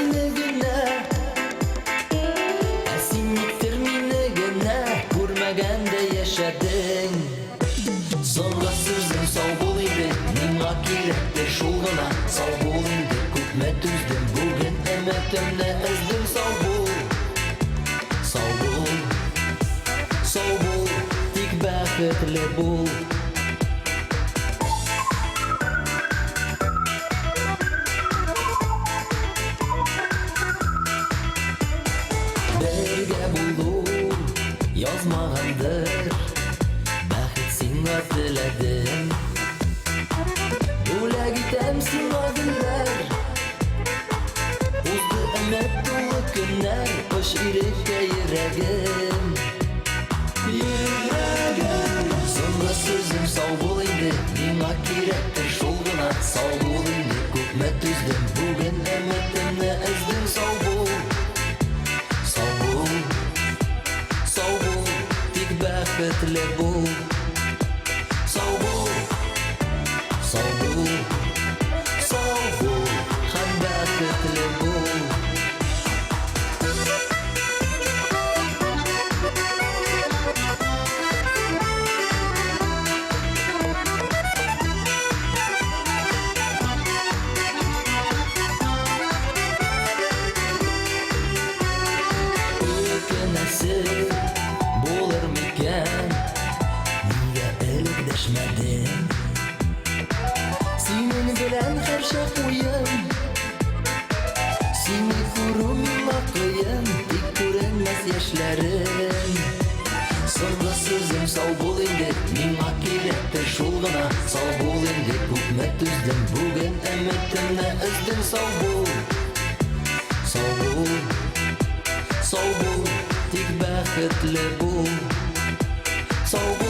сине генә. Ә син никтер мине генә күрмәгәндәй яшәдең. Соңгы сүзем сау бул инде, миңа кирәктер шул гына. Сау бул инде, күпме түздем, бүген өметемне өздем. Сау бул, сау бул, сау бул, тик бәхетле бул. Бергә булу язмагандыр, бәхет сиңа теләдем. Бүләк итәм сиңа гөлләр. Узды өмет тулы көннәр, оч иреккә йөрәгем. Йөрәгем. Соңгы сүзем сау бул инде, миңа кирәктер шул гына. Сау бул инде, күпме түздем, бүген өметемне өздем. Сау бул, сау бул, сау бул, тик бәхетле бул. Сау бул, сау бул, сау бул һәм бәхетле бул. Үкенәсе булыр микән, нигә элек дәшмәдем? Синең белән һәрчак уем, сине күрү миңа кыен, тик күренмәс яшьләрем. Соңгы сүзем сау бул инде, миңа кирәктер шул гына. Сау бул инде, күпме түздем, бүген өметемне өздем. Сау бул, сау бул, сау бул, тик бәхетле бул. Сау бул.